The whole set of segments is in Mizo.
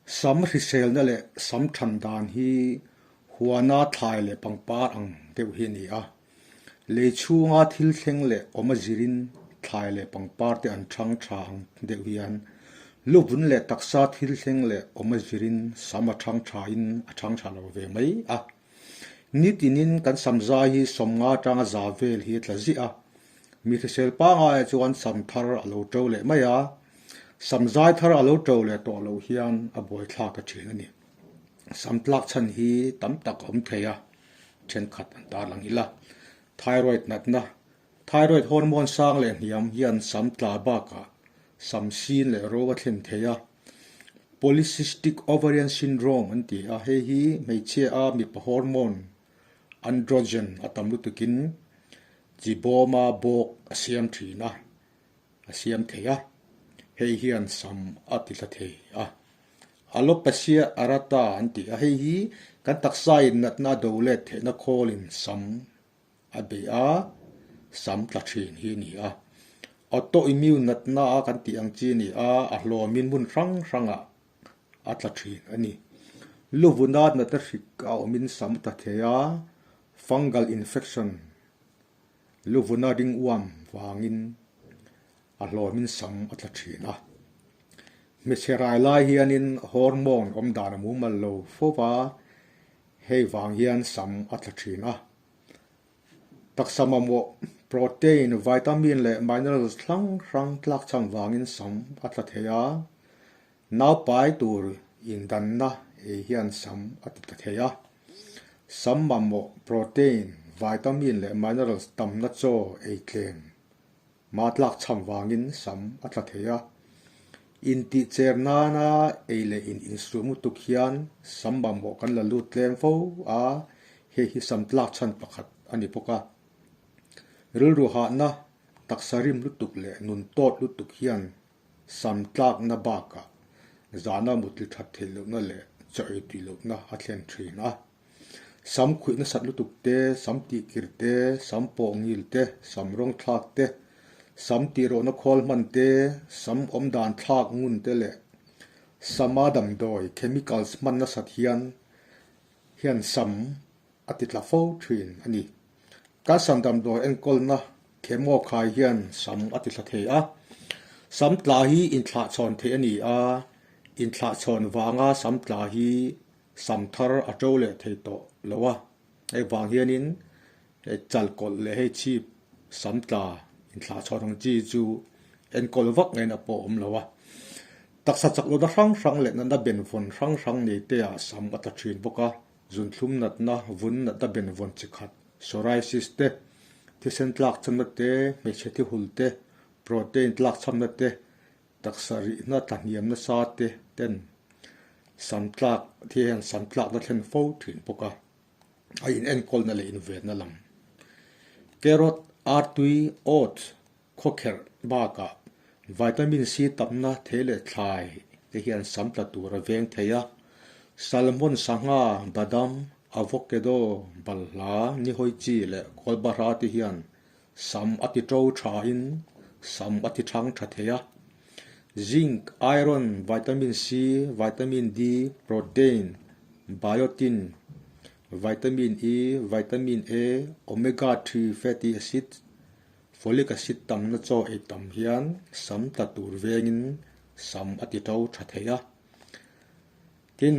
Sam hriselna leh sam than dan hi huana thlai leh pangpar ang deuh hi a ni a. Lei chhunga thil thleng leh awm a zirin thlai leh pangpar te an thang tha ang deuh hian luvun leh taksa thil thleng leh awm a zirin sam a thang tha in a thang tha lo ve mai a. Nitinin kan sam zai hi 50 atanga za vel hi a tla ziah a. Mi hrisel pangai chuan sam thar a lo to leh mai a, sam zai thar a lo to leh tawh loh hian a buaithlak a thin a ni. Sam tlak chhan hi tam tak a awm thei a, thenkhat an tarlang ila. Thyroid natna, Thyroid hormone sang leh hniam hian sam tla bakah sam sin leh ro a thlen thei a. Polycystic ovarian syndrome an ti a, hei hi hmeichhia a mipa hormone androgen a tam lutukin chi bawma bawk a siam thin a, a siam thei a, hei hian sam a ti hla thei a. Alopecia areata an ti a, hei hi kan taksa in natna a do let theihna khawlin sam a bei a, sam tla thin hi a ni a. Autoimmune natna a kan tih ang chi a ni a, a hlawmin hmun hrang hrangah a tla thin a ni. Luvuna natna hrik a awmin sam a tla thei a, fungal infection luvuna ring uam vangin a hlawmin sam a tla thin a. Hmeichhe rai lai hianin hormone awm dan a mumal lo fo va, hei vang hian sam a tla thin a. Taksa mamawh protein, vitamin leh minerals hrang hrang tlakchham vangin sam a tla thei a. Naupai tur indanna ei hian sam a ti tla thei a. Sam mamawh protein, vitamin leh minerals tamna chaw ei tlem ma tlak chham vangin sam a tla thei a. Intihcher nana ei leh in insum lutuk hian sam mamawh kan la lut tlem fo a, hei hi sam tlak chhan pakhat a ni bawk a. Rilru hahna, taksa rim lutuk leh nun tawt lutuk hian Sam tlakna bakah zana mutli that theih lohna leh chaw ei tui lohna a thlen thin a. Sam khuih nasat lutuk te, sam tihkir te, sam pawh ngil te, sam rawng thlak te, sam tihrawhna khawl hman te, sam awm dan thlak ngun te leh sama damdawi, chemicals, hman nasat hian hian sam a ti tla fo thin a ni. Ka sam damdawi enkawlna chemo khai hian sam a ti tla thei a. Sam tla hi inthlahchhawn theih a ni a, inthlahchhawn vanga sam tla hi sam thar a to leh thei tawh lo a. Hei vang hianin hei chal kawlh leh hei chhip sam tla inthlahchhawn ang chi chu enkawl vak ngaihna pawh a awm lo a. Taksa chak lohna hrang hrang leh natna benvawn hrang hrang nei te ah sam a tla thin bawk a. Zunthlum natna, vun natna benvawn chi khat, psoriasis te, thisen tlak chhamna te, hmeichhe thi hul te, protein tlak chhamna te, taksa rihna tlahniam nasa te ten sam tlak thi hian sam tlakna thlen fo thin bawk a, a inenkawlna leh invenna lam. Carrot, artui, oats, Khawkherh bakah vitamin C tamna thei leh thlai te hian sam tla tur a veng thei a. Salmon sangha, badam, avocado, balhla, nihawi chi leh kawlbahra te hian sam a ti to thain sam a ti thang tha thei a. Zinc, iron, vitamin C, vitamin D, protein, biotin, vitamin E, vitamin A, omega 3 fatty acid, Folic acid tamna chaw ei tam hian sam tla tur vengin sam a ti to tha thei a. Tin,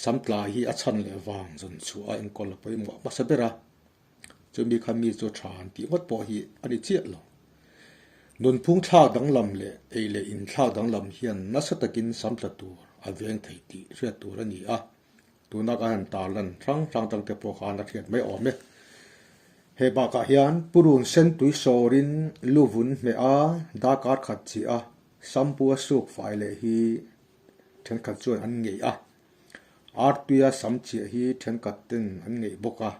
sam tla hi a chhan leh vang zawn chhuah a enkawl a pawimawh hmasa ber a. Chumi kha mi chu tha an tih ngawt pawh hi a ni chiah lo. Nunphung thlak danglam leh ei leh in thlak danglam hian nasa takin sam tla tur a veng thei tih hriat tur a ni a. Tuna ka han tarlan hrang hrang tangte pawh khan a hriat mai awm e. He bakah hian purun sen tui sawrin lu vun hmeh a, darkar khat chiah a, shampoo a suk fai leh hi thenkhat chuan an ngeih a. Artuia sam chiah hi thenkhat ten an ngeih bawk a.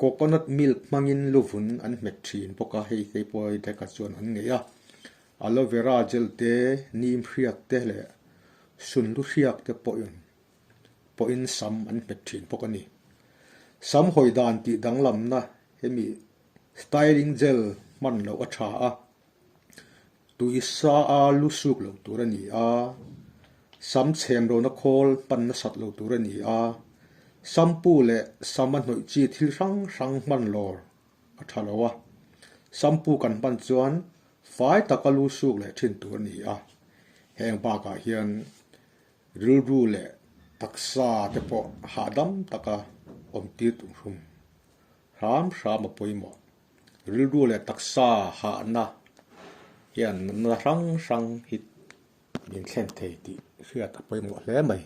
Coconut milk hmangin lu vun an hmet thin bawk a, hei te pawh hi thenkhat chuan an ngeih a. Aloe vera gel te, neem hriak te leh sunhlu hriak te pawhin pawhin sam an hmet thin bawk a ni. Sam hawi dan tih danglamna hemi styling gel hman loh a tha a, tui sa a lu suk loh tur a ni a. Sam chhem lohna khawl hman nasat lo tur a ni a, shampoo leh sam a hnawih chi thil hrang hrang hman lawr a tha lo a. Shampoo kan hman chuan fai taka lu suk leh thin tur a ni a, heng bakah hian rilru leh taksa te pawh hahdam taka awm tir tum hrum hram hram a pawimawh. Rilru leh taksa hahna hian natna hrang hrang hi min thlen thei tih hriat a pawimawh hle mai.